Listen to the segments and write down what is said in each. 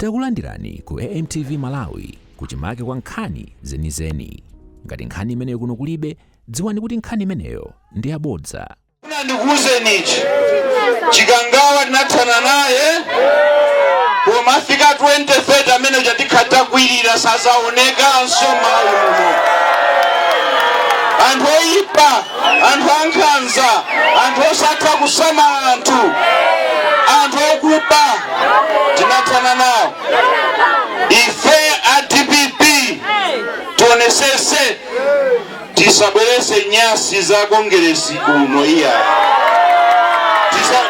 Takulandirani ku AMTV Malawi kuchimake kwa nkhani zenizeni. Ngati nkhani imeneyo kuno kulibe, dziwani kuti nkhani imeneyo ndi yabodza. Funa ndikuwuzeni ichi, Chikangawa tinathana naye, koma afika 2030 amene chatikha takwirira sazaonekanso Malawi muno. Anthu oyipa, anthu ankhanza, anthu osatha kusamala anthu, anthu okuba, tinathana nawo. Ife a DPP tionesese tisabwerese nyasi za Kongeresi kuno iya.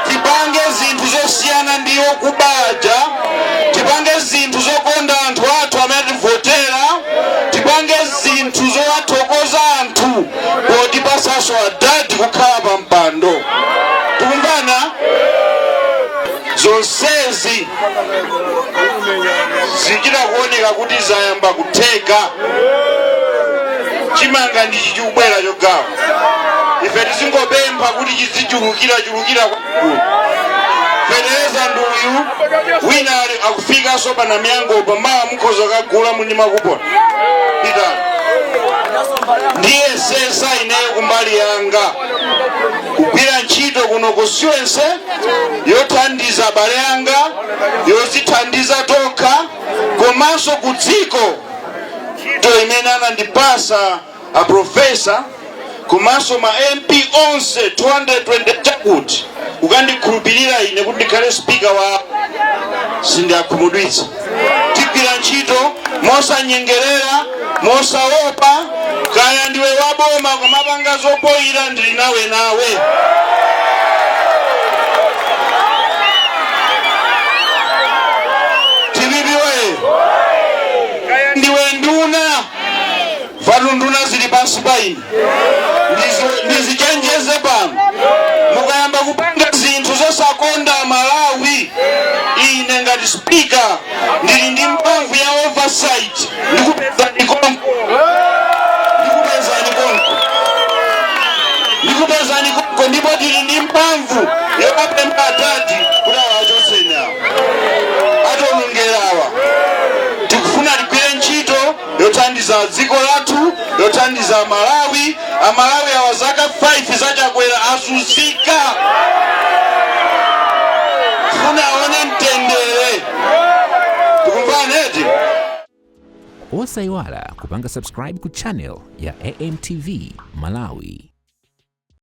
Tipange zinthu zosiyana ndi okubaja, tipange zinthu zokonda anthu athu amene tivotera, tipange zinthu zowathokoza anthu potipasaso adadi kukhala pa mpando. Tikumvana? Zonsezi zichita kuoneka kuti zayamba kutheka. Chimanga ndi chichikubwera chogawa, ife tizingopempha kuti chizichulukira chulukira kwakulu. Fetereza nduyu wina ali akufikanso pana miyangopa, mawa mukhoza kagula muni makupona pitani. Ndiye sesa ineyo kumbali yanga kugwira ntchito kuno constituency yothandiza abale anga, yozithandiza tokha, komanso ku dziko ntchito imene anandipasa a professor komanso ma MP onse 220 chakuti kukandikhulupirira ine kuti ndikhale speaker wa, sindiakhumudwitsa. Tigwira ntchito mosanyengerera, mosaopa. Kaya ndiwe waboma komapanga zopoyira, ndili nawe nawe. DPP we! Kaya ndiwe nduna, fatu nduna zili pansi pa ine. Ndizichenjeze pano, mukayamba kupanga zinthu zosakonda Malawi, ine ngati speaker ndili ndi mphamvu ya oversight. Ndikupezani konko, ndikupezani konko, ndikupezani konko, ndipo tili ndi mphamvu yokapempha adadi kuti awachotseni awa ationongerawa. Tikufuna tigwire ntchito yothandiza dziko lathu, yothandiza Malawi. Amalawi awa zaka 5 zachakwera azunzika, funa aone mtendere. Tikumvana eti? Osayiwala kupanga subscribe ku channel ya AMTV Malawi.